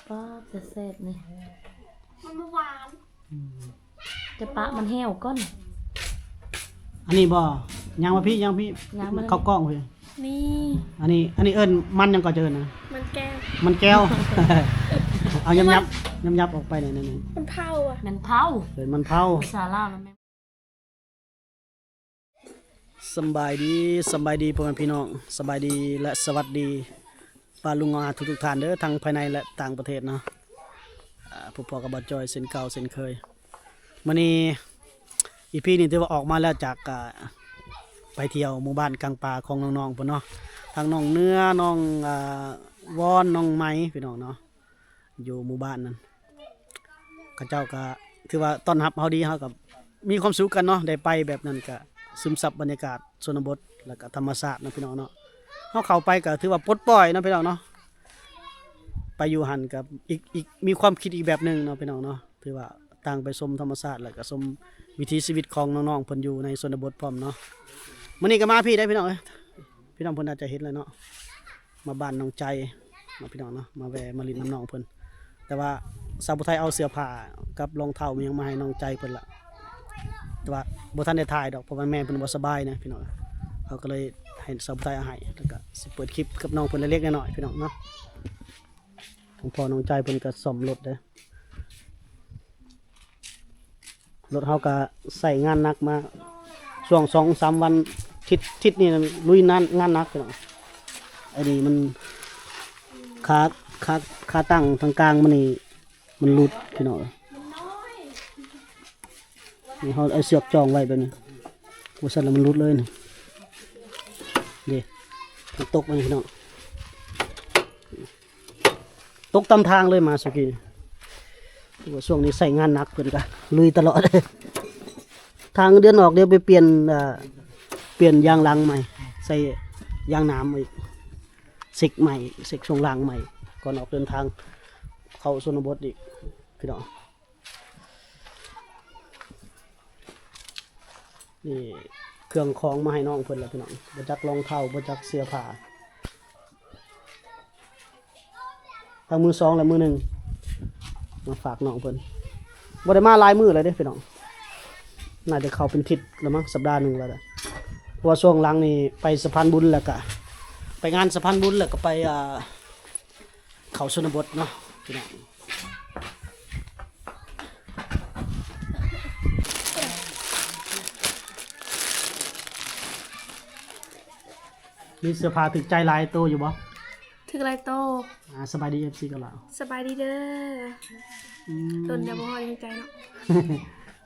ປາດ ແຊບໆ ນີ້ ມັນບໍ່ຫວານ ອືມ ຈະປະມັນແຫ້ວກ່ອນ. ອັນນີ້ບໍ່? ຍ່າງມາພີ້ ຍ່າງພີ້ ຍ່າງມາ ເຂົ້າກ້ອງພີ້. ນີ້ ອັນນີ້ ອັນນີ້ເອີ້ນມັນຫຍັງກໍຈະເອີ້ນນະ? ມັນແກ້ວ ມັນແກ້ວ. ເອົາຫຍັບໆ ຫຍັບໆ ອອກໄປໜ້ອຍໜຶ່ງ. ມັນເຜົາອະ ມັນເຜົາ ເອີ້ນມັນເຜົາ. ພາສາລາວມັນແມ່ນ ສຳບາຍດີ ສຳບາຍດີພໍ່ແມ່ພີ່ນ້ອງ ສະບາຍດີ ແລະ ສະຫວັດດີປ້າລຸງອາທຸກໆທ່ານເດີ ທັງພາຍໃນ ແລະ ຕ່າງປະເທດເນາະ. ອ່າ ພົບພໍ້ກັບບ່າວຈ້ອຍເຊັ່ນເກົ່າເຊັ່ນເຄີຍ. ມື້ນີ້ ອີພີ ນີ້ຖືວ່າອອກມາແລ້ວຈາກ ອ່າ ໄປທ່ຽວໝູ່ບ້ານກາງປ່າຂອງນ້ອງໆເພິ່ນເນາະ ທັງນ້ອງເນື້ອ ນ້ອງ ອ່າ ວອນ ນ້ອງໄມ ພີ່ນ້ອງເນາະ ຢູ່ໝູ່ບ້ານນັ້ນ ເຂົາເຈົ້າກໍຖືວ່າຕ້ອນຮັບເຮົາດີ ເຮົາກໍມີຄວາມສຸກກັນເນາະ ໄດ້ໄປແບບນັ້ນ ກໍຊຶມຊັບບັນຍາກາດຊົນນະບົດ ແລ້ວກໍທຳມະຊາດເນາະ ພີ່ນ້ອງເນາະ. ເຮົາເຂົ້າໄປກໍຖືວ່າປົດປ່ອຍເນາະ ພີ່ນ້ອງເນາະ ໄປຢູ່ຫັ້ນກໍອີກ ອີກ ມີຄວາມຄິດອີກແບບໜຶ່ງເນາະ ພີ່ນ້ອງເນາະ. ຖືວ່າຕ່າງໄປຊົມທຳມະຊາດ ແລ້ວກໍຊົມວິຖີຊີວິດຂອງນ້ອງໆເພິ່ນຢູ່ໃນຊົນນະບົດພ້ອມເນາະ. ມື້ນີ້ກໍມາພີ້ໄດ໋ ພີ່ນ້ອງເອີຍ ພີ່ນ້ອງເພິ່ນອາດຈະເຫັນແລ້ວເນາະ ມາບ້ານນ້ອງໃຈເນາະ ພີ່ນ້ອງເນາະ ມາແວ່ມາຫຼິ້ນນຳນ້ອງເພິ່ນ. ແຕ່ວ່າສາວຜູ້ໄທເອົາເສື້ອຜ້າກັບລອງເທົ້າມາຫຍັງມາໃຫ້ນ້ອງໃຈເພິ່ນລະ ແຕ່ວ່າບໍ່ທັນໄດ້ຖ່າຍດອກ ເພາະວ່າແມ່ເພິ່ນບໍ່ສະບາຍນະ ພີ່ນ້ອງ. ເຮົາກໍເລີຍໃຫ້ສາວຜູ້ໄທເອົາໃຫ້ ແລ້ວກໍຊິເປີດຄລິບກັບນ້ອງເພິ່ນເລັກໆນ້ອຍໆ ພີ່ນ້ອງເນາະ. ຂອງພໍ່ນ້ອງໃຈເພິ່ນກໍສ້ອມລົດເດ້ ລົດເຮົາກໍໃຊ້ງານໜັກມາຊ່ວງສອງສາມວັນ ທິດ ທິດນີ້ລຸຍງານ ງານໜັກ ພີ່ນ້ອງ. ອັນນີ້ມັນ ຂາ ຂາ ຂາຕັ້ງທາງກາງມັນນີ້ມັນຫຼຸດ ພີ່ນ້ອງເອີຍ. ນີ້ເຮົາເອົາເຊືອກຈອງໄວ້ແບບນີ້ ບໍ່ຊັ້ນລະມັນຫຼຸດເລີຍນີ້ ເດ້ ມັນຕົກໄປນີ້ ພີ່ນ້ອງ. ຕົກຕາມທາງເລີຍມາສຸກີ້. ຖືວ່າຊ່ວງນີ້ໃຊ້ງານໜັກ ເພິ່ນກະລຸຍຕະຫຼອດ. ທາງເດືອນອອກ ດຽວໄປປ່ຽນ ເອີ ປ່ຽນຢາງຫຼັງໃໝ່ ໃສ່ຢາງໜາມອີກ ເຊັກໃໝ່ ເຊັກຊ່ວງລ່າງໃໝ່ ກ່ອນອອກເດີນທາງເຂົ້າຊົນນະບົດອີກ ພີ່ນ້ອງ. ນີ້ເຄື່ອງຂອງມາໃຫ້ນ້ອງເພິ່ນແລ້ວ ພີ່ນ້ອງ. ບໍ່ຈັກລອງເທົ້າ ບໍ່ຈັກເສື້ອຜ້າ ທັງມືສອງ ແລະ ມືໜຶ່ງ ມາຝາກນ້ອງເພິ່ນ. ບໍ່ໄດ້ມາຫຼາຍມື້ແລ້ວເດ້ ພີ່ນ້ອງ ໜ້າຈະເຂົ້າເປັນທິດແລ້ວມັ້ງ ສັບດາໜຶ່ງແລ້ວແຫຼະ. ເພາະວ່າຊ່ວງຫຼັງນີ້ໄປສະພານບຸນ ແລ້ວກະໄປງານສະພານບຸນ ແລ້ວກະໄປ ອ່າ ເຂົ້າຊົນນະບົດເນາະ ພີ່ນ້ອງ. ມີເສື້ອຜ້າຖືກໃຈຫຼາຍໂຕຢູ່ບໍ່? ຖືກຫຼາຍໂຕ. ອ່າ ສະບາຍດີ ເອັຟຊີ ກັນລະ ສະບາຍດີເດີ. ອືມ ດົນແລ້ວບໍ່ພໍດຽງໃຈເນາະ.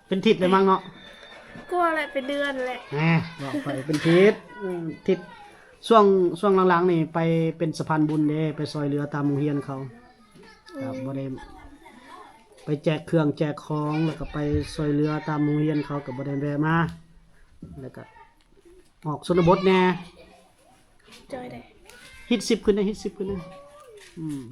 ເປັນທິດແລ້ວມັ້ງເນາະ. ກວ່າແຫຼະ ເປັນເດືອນແຫຼະ. ແໝ ບອກໄປເປັນທິດ ອືມ ທິດ. ຊ່ວງ ຊ່ວງຫຼັງໆນີ້ໄປເປັນສະພານບຸນເດ້ ໄປຊ່ອຍເຫຼືອຕາມໂຮງຮຽນເຂົາ. ອືມ ກໍບໍ່ໄດ້ ໄປແຈກເຄື່ອງແຈກຂອງ ແລ້ວກໍໄປຊ່ອຍເຫຼືອຕາມໂຮງຮຽນເຂົາ ກໍບໍ່ໄດ້ແວ່ມາ ແລ້ວກໍອອກຊົນນະບົດແດ່. ຈ່ອຍໄດ້ ຮິດສິບຂຶ້ນເດ້ ຮິດສິບຂຶ້ນເດ້. ອືມ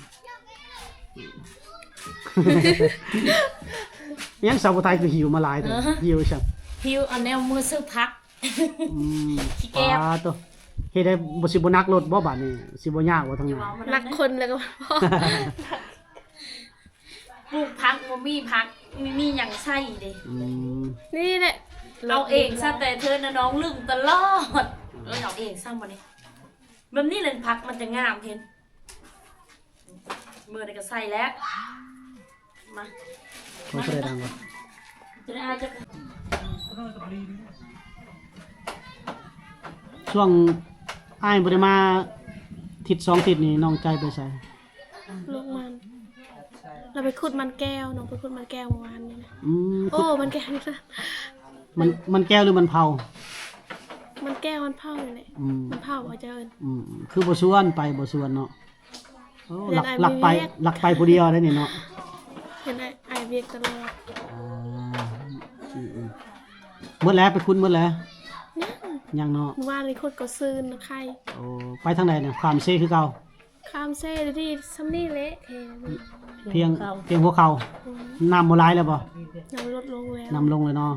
ຫຍັງສາວຜູ້ໄທຄືຫິວມາຫຼາຍແທ້? ເອີ ຫິວຊັ້ນ ຫິວເອົາແນວມືຊື້ຜັກ. ອືມ ຂີ້ແກບ ປາໂຕ ເຮັດໃຫ້ບໍ່ ຊິບໍ່ໜັກລົດບໍ່ບາດນີ້? ຊິບໍ່ຍາກບໍ່ທາງໜ້າ? ໜັກຄົນແລ້ວກໍ ປູກຜັກບໍ່ມີຜັກ ມີ ມີຫຍັງໃສ່ເດ້. ອືມ ນີ້ແຫຼະ ເອົາເອງຊະ ແຕ່ເທີນນະນ້ອງລຶ້ງຕະຫຼອດ. ເອີ ເອົາເອງຊະບັດນີ້ ແບບນີ້ແຫຼະຜັກມັນຈະງາມ ເຫັນ ມື້ນີ້ກໍໃສ່ແລ້ວ ມາ ຂອງຜູ້ໃດດັງວະ? ຈະໄດ້ອາຍຈະ ຊ່ວງອ້າຍບໍ່ໄດ້ມາທິດສອງທິດນີ້ ນ້ອງໃຈໄປໃສ? ລົງມັນ ລາວໄປຂຸດມັນແກ້ວ ນ້ອງໄປຂຸດມັນແກ້ວມື້ວານນີ້ນະ. ອືມ ໂອ້ ຂຸດມັນແກ້ວນີ້ຊະ ມັນ ມັນແກ້ວຫຼືມັນເຜົາ? ມັນແກ້ວມັນເຜົານີ້ແຫຼະ. ອືມ ມັນເຜົາບໍ່ເຈົ້າເອີ້ນ. ອືມ ຄືບໍ່ຊວນໄປ ບໍ່ຊວນເນາະ. ໂອ້ ເພິ່ນ ລັກ ລັກໄປ ລັກໄປຜູ້ດຽວໄດ໋ນີ້ເນາະ. ເພິ່ນ ອ້າຍ ອ້າຍວຽກຕະຫຼອດ. ອໍ ອືມໆ ໝົດແລ້ວ ໄປຂຸດໝົດແລ້ວ? ຍັງ ຍັງເນາະ. ມື້ວານໄປຂຸດກໍຊືນໄຂ່. ໂອ້ ໄປທາງໃດນະ? ຂ້າມເຊຄືເກົ່າ? ຂ້າມເຊດີໆ ສ່ຳນີ້ແຫຼະ ແຖວນີ້ ພຽງ ພຽງຫົວເຂົ່າ. ອືມ ນ້ຳບໍ່ຫຼາຍແລ້ວບໍ່? ນ້ຳລົດລົງແລ້ວ ນ້ຳລົງແລ້ວເນາະ.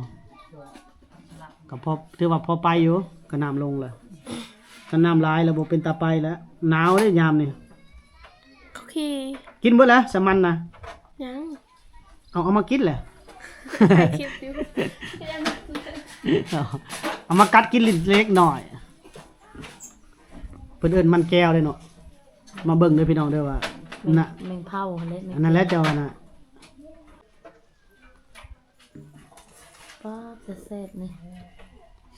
ກໍພໍ ຖືວ່າພໍໄປຢູ່ ກໍນ້ຳລົງແລ້ວ. ຄັນນ້ຳຫຼາຍແລ້ວບໍ່ເປັນຕາໄປແລ້ວ ໜາວເດ້ຍາມນີ້. ເຂົາຂີ່ ກິນເບິດແລ້ວສາມັນນະ? ຍັງ. ເອົາ ເອົາມາກິນແຫຼະ. ຖ່າຍຄລິບຢູ່. ເອົາມາກັດກິນເລັກນ້ອຍ. ເພິ່ນເອີ້ນມັນແກ້ວເດ້ເນາະ. ມາເບິ່ງເດີພີ່ນ້ອງເດີວ່າ ນະ ແມງເຜົາຫັ້ນແຫຼະ. ອັນນັ້ນແຫຼະເຈົ້າວ່ານະ. ປາດ ແຊບໆ ນີ້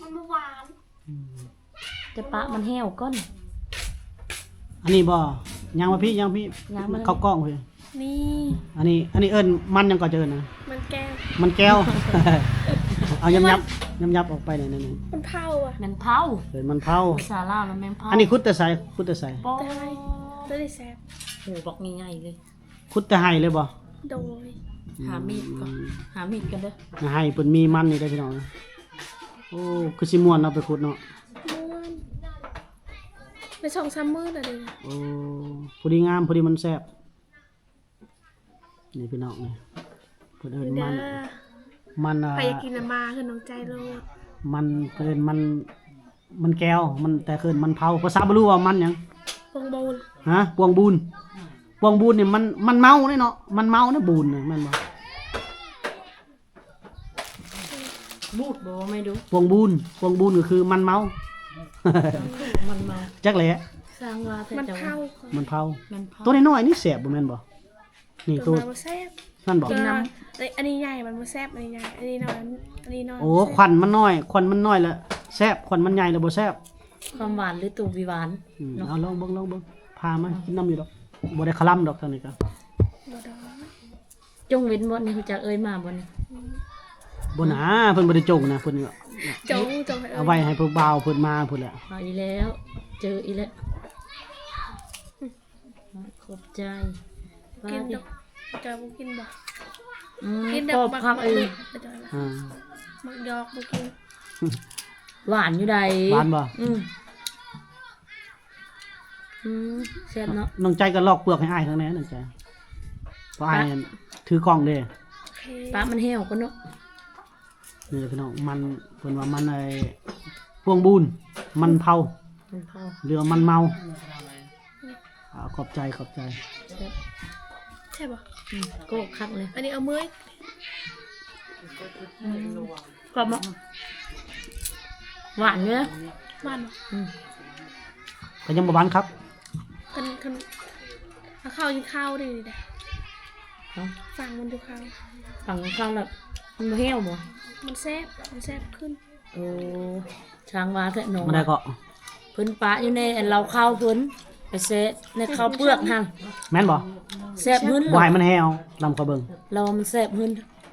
ມັນບໍ່ຫວານ. ອືມ ຈະປະມັນແຫ້ວກ່ອນ. ອັນນີ້ບໍ່? ຍ່າງມາພີ້ ຍ່າງພີ້ ຍ່າງມາ ເຂົ້າກ້ອງພີ້. ນີ້ ອັນນີ້ ອັນນີ້ເອີ້ນມັນຫຍັງກໍຈະເອີ້ນນະ? ມັນແກ້ວ. ມັນແກ້ວ. ເອົາ ຫຍັບໆ ຫຍັບໆ ອອກໄປໜ້ອຍໜຶ່ງ. ມັນເຜົາອະ. ມັນເຜົາ. ເອີ້ນມັນເຜົາ. ພາສາລາວແມ່ນແມງເຜົາ. ອັນນີ້ຂຸດແຕ່ໃສ? ຂຸດແຕ່ໃສ? ບໍ່ ຕົວນີ້ແຊບ. ໂຫ ບັກໃຫຍ່ໆ ເລີຍ. ຂຸດແຕ່ໄຮ່ເລີຍບໍ່? ໂດຍ. ຫາມີດກ່ອນ ຫາມີດກ່ອນເດີ. ໃຫ້ເພິ່ນມີມັນນີ້ເດີພີ່ນ້ອງ. ໂອ້ ຄືຊິມ່ວນເນາະ ໄປຂຸດເນາະ. ມ່ວນ ໄປສອງສາມມື້ແລ້ວເດ້. ໂອ້ ພໍດີງາມ ພໍດີມັນແຊບ. ນີ້ພີ່ນ້ອງ ນີ້ເພິ່ນເອີ້ນມັນ ເດີ ມັນ ອ່າ ໃຜຢາກກິນນະ ມາເຮືອນນ້ອງໃຈໂລດ. ມັນ ເພິ່ນເອີ້ນມັນ ມັນແກ້ວ ມັນ ແຕ່ເອີ້ນມັນເຜົາ. ພາສາບາລູວ່າມັນຫຍັງ? ປວງບູນ. ຮະ? ປວງບູນ. ປວງບູນນີ້ມັນ ມັນເມົາເດ້ເນາະ. ມັນເມົານະ ບູນນະ ແມ່ນບໍ່? ບູດບໍ່ແມ່ນດູ. ປວງບູນ. ປວງບູນກໍຄືມັນເມົາ. ມັນເມົາ. ຈັກແຫຼະ. ສ້າງວ່າແທ້. ມັນເຜົາ. ມັນເຜົາ. ມັນເຜົາ. ຕົວນ້ອຍໆ ນີ້ແຊບບໍ່ແມ່ນບໍ່? ນີ້ ຕົວ ຕົວນ້ອຍບໍ່ແຊບ. ນັ້ນບໍ່? ກິນນຳ ເອີ ອັນນີ້ໃຫຍ່ມັນບໍ່ແຊບ. ອັນນີ້ໃຫຍ່ ອັນນີ້ນ້ອຍ ອັນນີ້ນ້ອຍ. ໂອ້ ແຊບ. ຂວັນມັນນ້ອຍ ຂວັນມັນນ້ອຍລະແຊບ ຂວັນມັນໃຫຍ່ລະບໍ່ແຊບ. ຄວາມຫວານຫຼືຕົວຫວານ. ອືມ ເນາະ. ເອົາ ລອງເບິ່ງ ລອງເບິ່ງ ພາມາກິນນຳຢູ່ດອກ. ບໍ່ໄດ້ຄະລຳດອກທາງນີ້ກະ. ບໍ່ດອກ. ຈົ່ງເວັ້ນບໍ່ນີ້ ຮູ້ຈັກເອີ່ຍມາບໍ່ນີ້? ບໍ່ນາ ເພິ່ນບໍ່ໄດ້ຈົ່ງນະ ເພິ່ນ ຈົ່ງ ຈົ່ງໃຫ້ເອີ່ຍ ເອົາໄວ້ໃຫ້ຜູ້ບ່າວເພິ່ນມາພຸ້ນແຫຼະ. ເອົາອີກແລ້ວ ເຈີອີກແລ້ວ. ຂອບໃຈ. ກິນດອກ. ເຈົ້າບໍ່ກິນບໍ່? ອືມ ກິນດອກ. ໝາກ ໝາກເຜັດ ອ່າ ໝາກຢອກບໍ່ກິນ. ຫວານຢູ່ໃດ. ຫວານບໍ່? ອືມ ອືມ ແຊບເນາະ. ນ້ອງໃຈກໍລອກເປືອກໃຫ້ອ້າຍຂ້າງໃນ ນ້ອງໃຈ ເພາະອ້າຍ ປະ ຖືກ້ອງເດ້. ໂອເຄ ປະມັນແຫ້ວກ່ອນເນາະ. ນີ້ພີ່ນ້ອງ ມັນ ເພິ່ນວ່າມັນ ໄອ້ ພວງບູນ ມັນເຜົາ ມັນເຜົາ ຫຼືວ່າມັນເມົາ. ອ່າ ຂອບໃຈ ຂອບໃຈ. ແຊບ ແຊບບໍ່? ອືມ ກໍຄັກເລີຍ. ອັນນີ້ເອົາເມື່ອຍ ກອບບໍ່? ຫວານຢູ່ນະ. ຫວານບໍ່? ອືມ ກໍຍັງບໍ່ຫວານຄັກ. ຄັນ ຄັນ ເອົາເຂົ້າກິນເຂົ້າເດ້ນີ້ເດ້. ເອົ້າ ຝັງມັນຢູ່ເຂົ້າ ຝັງເຂົ້າແລ້ວມັນບໍ່ແຫ້ວບໍ່? ມັນແຊບ ມັນແຊບຂຶ້ນ. ໂອ້ ຊ່າງວ່າແທ້ນ້ອງ. ມາໄດ້ເກາະ ເພິ່ນປະຢູ່ໃນອັນເລົ້າເຂົ້າເພິ່ນ ໄປແຊ່ໃນເຂົ້າເປືອກຫັ້ນ. ແມ່ນບໍ່? ແຊບຫຶ້ນ. ບໍ່ໃຫ້ມັນແຫ້ວ ລຳເຂົ້າເບິ່ງ ລາວວ່າມັນແຊບຫຶ້ນ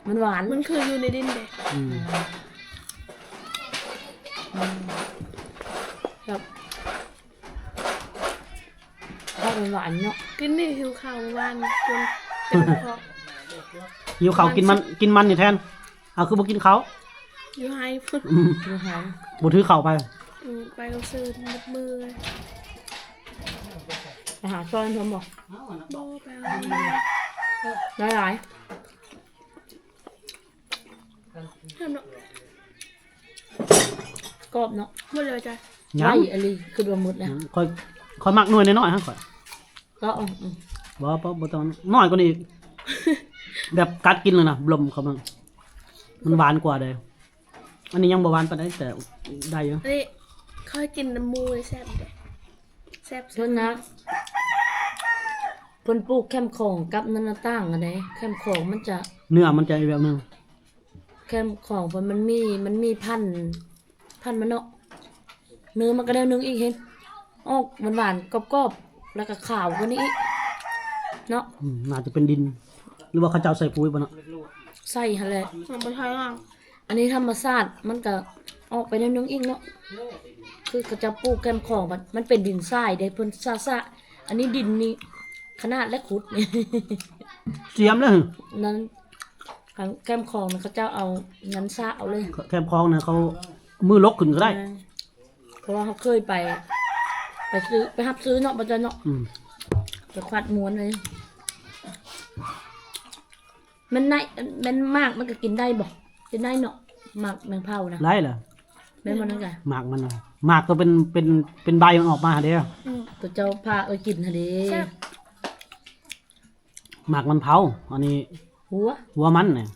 ມັນຫວານ. ມັນຄືຢູ່ໃນດິນເດ້. ອືມ ອືມ ແບບ ເຂົ້າຫວານເນາະ. ກິນນີ້ຫິວເຂົ້າຫວານຈົນເຕັມທ້ອງ. ຫິວເຂົ້າກິນມັນ ກິນມັນນີ້ແທນ. ເອົາຄືບໍ່ກິນເຂົ້າ? ຢູ່ໄຮ່ພຸ້ນ. ອືມ ຢູ່ໄຮ່ ບໍ່ຖືເຂົ້າໄປ. ອືມ ໄປກັບເຊີນໝົດມື້ເລີຍ. ໄປຫາຊ່ອຍເພິ່ນບໍ່? ບໍ່ ໄປຫາ ໄດ້ຫຼາຍ. ແຊບເນາະ ກອບເນາະ. ໝົດແລ້ວຈ້ະ. ຍັງ ໄດ້ອີ່ຫຼີ ຄິດວ່າໝົດແລ້ວ. ຂ້ອຍ ຂ້ອຍມັກໜ່ວຍນ້ອຍໆ ຫັ້ນຂ້ອຍ. ກໍ ອືມ ບໍ່ ບໍ່ ບໍ່ຕ້ອງ ນ້ອຍກວ່ານີ້ອີກ. ແບບກັດກິນແລ້ວນະ ບລົມເຂົ້າມາ ມັນຫວານກວ່າເດ້. ອັນນີ້ຍັງບໍ່ຫວານປານໃດ ແຕ່ໄດ້ຢູ່. ອັນນີ້ຂ້ອຍກິນນຳໝູ່ນີ້ແຊບເດ້ ແຊບ. ເພິ່ນນະ ເພິ່ນປູກແຄມຂອງກັບນັ້ນນະ ຕ່າງກັນເດ້. ແຄມຂອງມັນຈະ ເນື້ອມັນຈະອີກແບບໜຶ່ງ. ແຄມຂອງເພິ່ນມັນມີ ມັນມີພັນ ພັນມັນເນາະ. ເນື້ອມັນກໍແນວໜຶ່ງອີກ ເຫັນ ອອກຫວານໆ ກອບໆ ແລ້ວກໍຂາວກວ່ານີ້ອີກເນາະ. ອືມ ໜ້າຈະເປັນດິນ ຫຼືວ່າເຂົາເຈົ້າໃສ່ປຸ໋ຍບໍ່ເນາະ? ໃສ່ຫັ້ນແຫຼະ. ມັນບໍ່ທັນວ່າ ອັນນີ້ທຳມະຊາດ ມັນກໍອອກໄປແນວໜຶ່ງອີກເນາະ. ຄືເຂົາເຈົ້າປູກແຄມຂອງ ມັນ ມັນເປັນດິນຊາຍເດ້ ເພິ່ນຊະໆ. ອັນນີ້ດິນນີ້ຂະໜາດແລະຂຸດ ສຽມເລີຍ. ນັ້ນ ແຄມຂອງນະ ເຂົາເຈົ້າເອົາ ຍັນຊະເອົາເລີຍ. ແຄມຂອງນະ ເຂົາມືລົກຂຶ້ນກໍໄດ້. ແມ່ນ ເພາະວ່າເຮົາເຄີຍໄປ ໄປຊື້ ໄປຮັບຊື້ເນາະ ບໍ່ຈ້ອຍເນາະ. ອືມ ໄປຄວັດມ້ວນເລີຍ. ແມ່ນໄນ ແມ່ນໝາກມັນກໍກິນໄດ້ບໍ່? ກິນໄດ້ເນາະ ໝາກແມງເຜົານະ. ໄດ້ລະ. ແມ່ນບໍ່ນັ້ນກະ ໝາກມັນນະ ໝາກຕົວເປັນ ເປັນ ເປັນໃບມັນອອກມາຫັ້ນເດ້. ອືມ ຕົວເຈົ້າພາເອີຍກິນຫັ້ນເດ້. ແຊບ. ໝາກມັນເຜົາ ອັນນີ້ຫົວ ຫົວມັນນີ້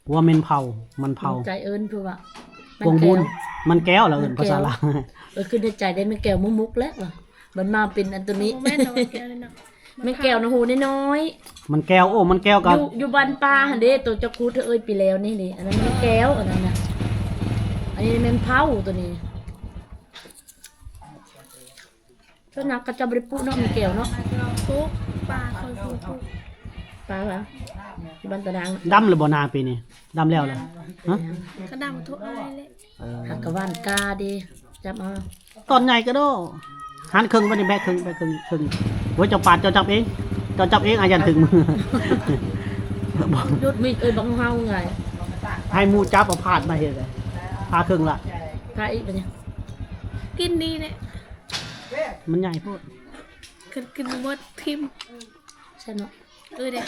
ຫົວແມ່ນເຜົາ ມັນເຜົາ ໃຈເອີ້ນຄືວ່າ ພວງບູນ ມັນແກ້ວລະເອີ້ນພາສາລາວ ເອີ ຄືໃນໃຈໄດ້ແມ່ນແກ້ວມຸກໆແລ້ວ ບັດມາເປັນອັນໂຕນີ້ ບໍ່ແມ່ນດອກແກ້ວເນາະ ແມ່ນແກ້ວນະ ຫູນ້ອຍໆ ມັນແກ້ວ ໂອ້ ມັນແກ້ວກໍຢູ່ ຢູ່ບ້ານປ່າຫັ້ນເດ້ ໂຕເຈົ້າກູດເອີຍປີແລ້ວນີ້ເດ້ ອັນນັ້ນມັນແກ້ວ ອັນນັ້ນນະ ອັນນີ້ແມ່ນເຜົາໂຕນີ້ ສ່ວນຫຼາຍເຂົາເຈົ້າບໍ່ໄດ້ປູກເນາະ ມັນແກ້ວເນາະ ປູກ ປ່າເຂົາປູກ ປ່າຫວາ ຢູ່ບ້ານຕານາງ ດຳແລ້ວບໍ່ນາປີນີ້ ດຳແລ້ວລະ ຮະ ກະດຳທົ່ວອ້າຍແຫຼະ ເອີ ຫາກະຫວ່ານກ້າເດ້ ຈັບເອົາ ຕອນໃຫຍ່ກະໂດ ຫັນເຄິ່ງໄປນີ້ ແບກເຄິ່ງ ແບກເຄິ່ງ ເຄິ່ງ ໂອ້ຍ ເຈົ້າປາດ ເຈົ້າຈັບເອງ ເຈົ້າຈັບເອງ ອາ ຢ້ານຖືກມື ດູດມີດເອີຍ ບັກເຮົາໄງ ໃຫ້ໝູ່ຈັບເອົາພາດມາເຮັດໃດ ພາເຄິ່ງລະ ພາອີກບັດນີ້ ກິນນີ້ແຫຼະ ມັນໃຫຍ່ໂພດ ຄັນກິນບໍ່ໝົດຖິ້ມ ແຊບເນາະ ເອີເດ້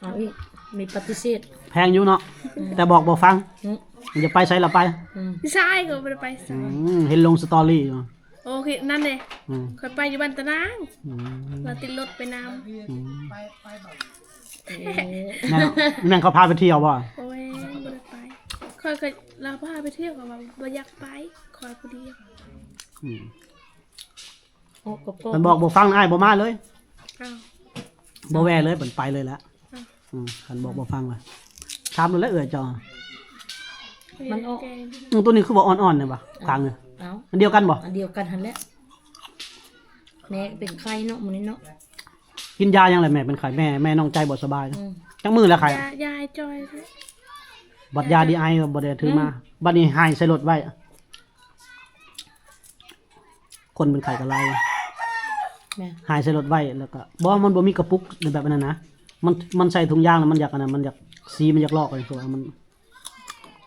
ເອົາອີກ ມີປະຕິເສດ ແພງຢູ່ເນາະ ອືມ ແຕ່ບອກບໍ່ຟັງ ອືມ ຢ່າໄປໃສລະໄປ ອືມ ຊາຍກໍບໍ່ໄດ້ໄປໃສ ອືມ ເຫັນລົງສະຕໍຣີຢູ່ ໂອເຄ ນັ້ນເດ້ ອືມ ຂ້ອຍໄປຢູ່ບ້ານຕານາງ ອືມ ລາວຕິດລົດໄປນຳ ອືມ ເອີ ແມ່ນ ແມ່ນເຂົາພາໄປທ່ຽວບໍ່? ໂອ້ຍ ບໍ່ໄດ້ໄປ ຂ້ອຍກໍລາວພາໄປທ່ຽວ ຂ້ອຍວ່າບໍ່ຢາກໄປ ຂ້ອຍຜູ້ດຽວ ອືມ ເພິ່ນບອກບໍ່ຟັງ ອ້າຍບໍ່ມາເລີຍ ອ້າວ ບໍ່ແວ່ເລີຍ ເພິ່ນໄປເລີຍລະ ອືມ ຄັນບອກບໍ່ຟັງລະ ຖາມໂລດແຫຼະເອື້ອຍເຈົ້າ ມັນອອກ ອືມ ໂຕນີ້ຄືວ່າອ່ອນໆແທ້ຫວາ ຂ້າງນີ້ ເອົ້າ ອັນດຽວກັນບໍ່? ອັນດຽວກັນຫັ້ນແຫຼະ ແມ່ເປັນໄຂ້ເນາະ ມື້ນີ້ເນາະ ກິນຢາຫຍັງແຫຼະແມ່ເປັນໄຂ້ ແມ່ ແມ່ນ້ອງໃຈບໍ່ສະບາຍ ອືມ ຈັກມື້ແລ້ວໄຂ້ ຢາ ຢາໃຫ້ຈ່ອຍ ບັດຢາດີໄອກໍບໍ່ໄດ້ຖືມາ ອືມ ບັດນີ້ຫາຍໃສ່ລົດໄວ້ ຄົນເປັນໄຂ້ກໍຫຼາຍ ແມ່ນ ຫາຍໃສ່ລົດໄວ້ ແລ້ວກໍ ບໍ່ ມັນບໍ່ມີກະປຸກແບບອັນນັ້ນນະ ມັນ ມັນໃສ່ຖົງຢາງແລ້ວມັນຢາກອັນນັ້ນ ມັນຢາກ ສີມັນຢາກລອກ ຄືວ່າມັນ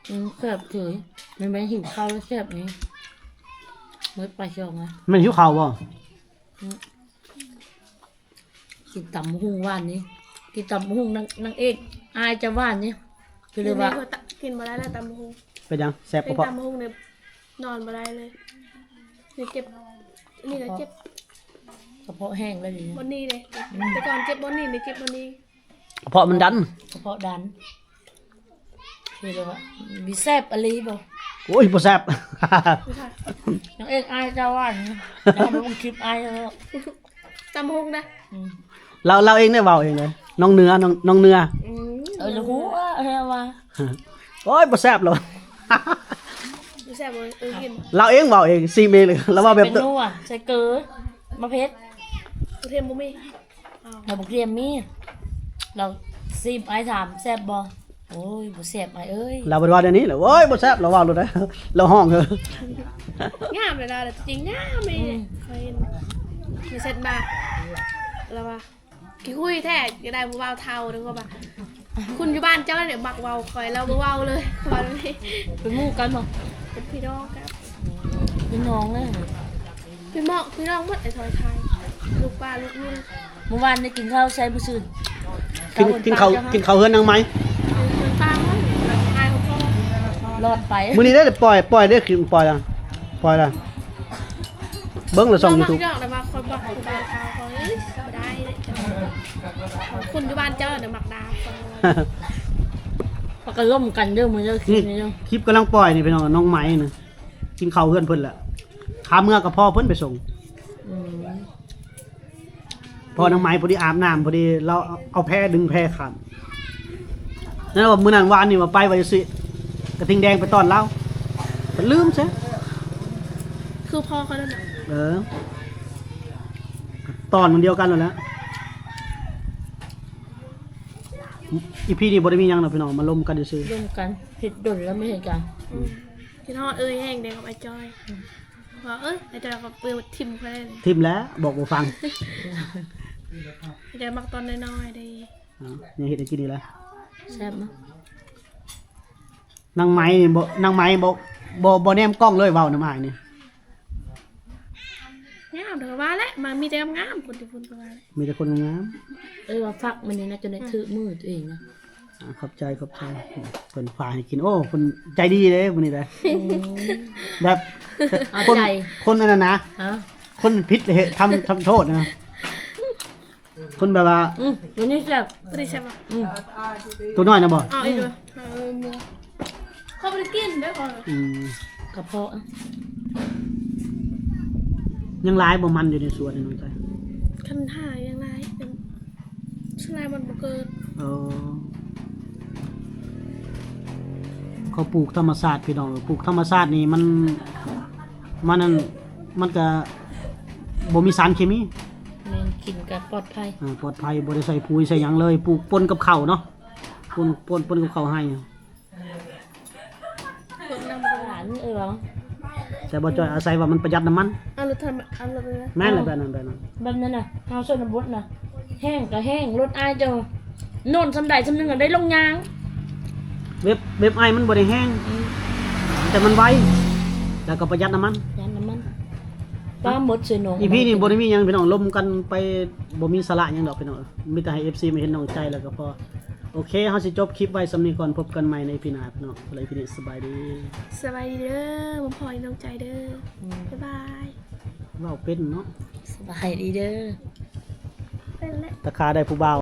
ອືມ ແຊບເສີຍ ແມ່ນ ແມ່ນຫິວເຂົ້າແລ້ວແຊບນີ້ ເໝິດປາຍສອງນະ ແມ່ນຫິວເຂົ້າບໍ່? ອືມ ກິນຕຳບັກຫຸ່ງຫວານນີ້ ກິນຕຳບັກຫຸ່ງນາງ ນາງເອກ ອ້າຍຈະຫວານນີ້ ຄືເລີຍວ່າ ກິນບໍ່ໄດ້ແລ້ວຕຳບັກຫຸ່ງ ເປັນຫຍັງ? ແຊບກະເພາະ ຕຳບັກຫຸ່ງນີ້ນອນບໍ່ໄດ້ເລີຍ ນີ້ເຈັບ ນີ້ກໍເຈັບ ກະເພາະແຫ້ງແລ້ວນີ້ ບ່ອນນີ້ເດ້ ອືມ ແຕ່ກ່ອນເຈັບບ່ອນນີ້ ນີ້ເຈັບບ່ອນນີ້ ກະເພາະມັນດັນ ກະເພາະດັນ ຄືແບບວ່າ ມີແຊບອີ່ຫຼີບໍ່? ໂອ້ຍ ບໍ່ແຊບ ນາງເອກອ້າຍເຈົ້າວ່າ ເບິ່ງຄລິບອ້າຍເນາະ ຕຳບັກຫຸ່ງນະ ອືມ ລາວ ລາວເອງໄດ້ເວົ້າເອງເລີຍ ນ້ອງເໜືອ ນ້ອງ ນ້ອງເໜືອ ອືມ ເອີ ລະຮູ້ວ່າ ແທ້ວ່າ ໂອ້ຍ ບໍ່ແຊບລະ ບໍ່ແຊບ ເອີ ກິນ ລາວເອງເວົ້າເອງ ຊີມເອງເລີຍ ລາວເວົ້າແບບ ເປັນນົວ ໃສ່ເກືອ ມາເຜັດ ກະທຽມບໍ່ມີ ແລ້ວບັກທຽມມີ ລາວຊີມ ອ້າຍຖາມແຊບບໍ່? ໂອ້ຍ ບໍ່ແຊບອ້າຍເອີຍ ລາວເປັນວ່າແນວນີ້ແຫຼະ ໂອ້ຍ ບໍ່ແຊບ ລາວເວົ້າໂລດ ລາວຮ້ອງເດີ ງາມເລີຍລາວ ແຕ່ຈິງງາມເລີຍ ອືມ ຂ້ອຍເຫັນ ມີເຊັດມາ ລາວວ່າ ຂີ້ຫຸຍແທ້ ຢາກໄດ້ຜູ້ບ່າວເຖົ້າ ເດີ ວ່າ ຄົນຢູ່ບ້ານເຈົ້ານີ້ມັກເວົ້າຂ້ອຍ ລາວບໍ່ເວົ້າເລີຍ ເວົ້າແນວນີ້ ເປັນໝູ່ກັນບໍ່? ເປັນພີ່ນ້ອງກັນ ພີ່ນ້ອງເລີຍ ພີ່ນ້ອງ ພີ່ນ້ອງໝົດ ໄອ້ທອຍໄທ ລູກປ້າລູກລຸງ ມື້ວານນີ້ກິນເຂົ້າໃສມື້ຊືນ? ກິນ ກິນເຂົ້າ ກິນເຂົ້າເຮືອນນາງໄມ ເປັນປ້າໝົດ ອ້າຍຂອງພໍ່ ລອດໄປ ມື້ນີ້ໄດ້ປ່ອຍ ປ່ອຍໄດ້ກິນ ປ່ອຍລະ ປ່ອຍລະ ເບິ່ງລະຊ່ອງຢູທູບ ລາວມັກຢອກ ລາວວ່າຂ້ອຍມັກຜູ້ບ່າວເຖົ້າ ຂ້ອຍບໍ່ໄດ້ ຄົນຢູ່ບ້ານເຈົ້າລະມັກດ່າ ມັນກໍລົມກັນເດີ ມື້ເດີ ຄລິບນີ້ເດີ ຄລິບກຳລັງປ່ອຍນີ້ພີ່ນ້ອງ ນ້ອງໄມນະ ກິນເຂົ້າເຮືອນເພິ່ນແຫຼະ ຄາເມືອກັບພໍ່ເພິ່ນໄປສົ່ງ ອືມ ພໍ່ນາງໄມພໍດີອາບນ້ຳ ພໍດີລາວເອົາແພດຶງແພຂ້າມ ນັ້ນວ່າມື້ນັ້ນວານນີ້ວ່າໄປວ່າຊິຊື້ກະທິງແດງໄປຕ້ອນລາວ ເພິ່ນລືມຊະ ຄືພໍ່ເຂົານັ້ນນະ ເອີ ຕອນມັນດຽວກັນນັ້ນແຫຼະ ອີພີນີ້ບໍ່ໄດ້ມີຫຍັງດອກພີ່ນ້ອງ ມາລົມກັນຊື່ໆ ລົມກັນ ເຮັດດົນແລ້ວບໍ່ເຫັນກັນ ອືມ ຄິດຮອດເອີຍແຮງເດ້ກັບອ້າຍຈ້ອຍ ອືມ ວ່າ ເອີຍ ອ້າຍຈ້ອຍກໍໄປຖິ້ມຂ້ອຍເລີຍ ຖິ້ມແລ້ວ ບອກບໍ່ຟັງ ອ້າຍຈ້ອຍມັກຕອນນ້ອຍໆເດ້ ອ່າ ຍັງເຮັດໃຫ້ກິນອີກແລ້ວ ແຊບເນາະ ນາງໄມນີ້ບໍ່ ນາງໄມບໍ່ ບໍ່ ບໍ່ແນມກ້ອງເລີຍ ເວົ້ານຳອ້າຍນີ້ ງາມເດີວ່າແຫຼະ ມາມີແຕ່ງາມໆ ຄົນທີ່ພຸ້ນກໍວ່າແຫຼະ ມີແຕ່ຄົນງາມ ເອີ ວ່າຝາກມື້ນີ້ນະ ຈົນໄດ້ຖືມືຕົວເອງນະ ອ່າ ຂອບໃຈ ຂອບໃຈ ເພິ່ນຝາກໃຫ້ກິນ ໂອ້ ເພິ່ນໃຈດີເດ້ມື້ນີ້ເດ້ ອືມ ແບບ ເອົາໃຈ ຄົນ ຄົນອັນນັ້ນນະ ຮະ ຄົນຜິດເຮັດ ທຳ ທຳໂທດນະ ຄົນແບບວ່າ ອືມ ຕົວນີ້ແຊບ ຕົວນີ້ແຊບບໍ່? ອືມ ຕົວນ້ອຍນະບໍ່? ເອົາອີກເດີ ເອົາເລີຍ ເຂົາບໍ່ໄດ້ກິນເດີ ອືມ ກະເພາະ ຍັງຫຼາຍບໍ່ ມັນຢູ່ໃນສວນນີ້ນ້ອງໄຕ? ຄັນຫາຍັງຫຼາຍ ສ່ວນຫຼາຍມັນບໍ່ເກີດ ເອີ ເຂົາປູກທຳມະຊາດພີ່ນ້ອງ ປູກທຳມະຊາດນີ້ມັນ ມັນນັ້ນ ມັນກະບໍ່ມີສານເຄມີ ແມ່ນ ກິນກະປອດໄພ ເອີ ປອດໄພ ບໍ່ໄດ້ໃສ່ປຸ໋ຍໃສ່ຫຍັງເລີຍ ປູກປົນກັບເຂົ້າເນາະ ປົນ ປົນ ປົນກັບເຂົ້າໄຮ່ ເອີ ແຕ່ບໍ່ຈ່ອຍອາໄສວ່າມັນປະຢັດນ້ຳມັນ ເອົາລົດທຳ ເອົາລົດ ແມ່ນແຫຼະ ແບບນັ້ນ ແບບນັ້ນ ແບບນັ້ນນະ ເຮົາໃສ່ນ້ຳບົດນະ ແຫ້ງກະແຫ້ງ ລົດອາຍເຈົ້າ ໂນນສ່ຳໃດສ່ຳໜຶ່ງໄດ້ລົງຍ່າງ ເວັບ ເວັບອ້າຍມັນບໍ່ໄດ້ແຫ້ງ ອືມ ແຕ່ມັນໄວ ແລ້ວກໍປະຢັດນ້ຳມັນ ປະຢັດນ້ຳມັນ ປາໝົດໃສ່ໜອງ ອີພີນີ້ບໍ່ໄດ້ມີຫຍັງພີ່ນ້ອງ ລົມກັນໄປ ບໍ່ມີສາລະຫຍັງດອກພີ່ນ້ອງ ມີແຕ່ໃຫ້ເອັຟຊີມາເຫັນນ້ອງໃຈແລ້ວກໍພໍ ໂອເຄ ເຮົາຊິຈົບຄລິບໄວ້ສ່ຳນີ້ກ່ອນ ພົບກັນໃໝ່ໃນອີພີໜ້າພີ່ນ້ອງ ສຳລັບອີພີນີ້ສະບາຍດີ ສະບາຍດີເດີ ມາພໍ້ນ້ອງໃຈເດີ ອືມ ບາຍບາຍ ເວົ້າເປັນເນາະ ສະບາຍດີເດີ ເປັນແຫຼະ ຕາຄາໄດ້ຜູ້ບ່າວ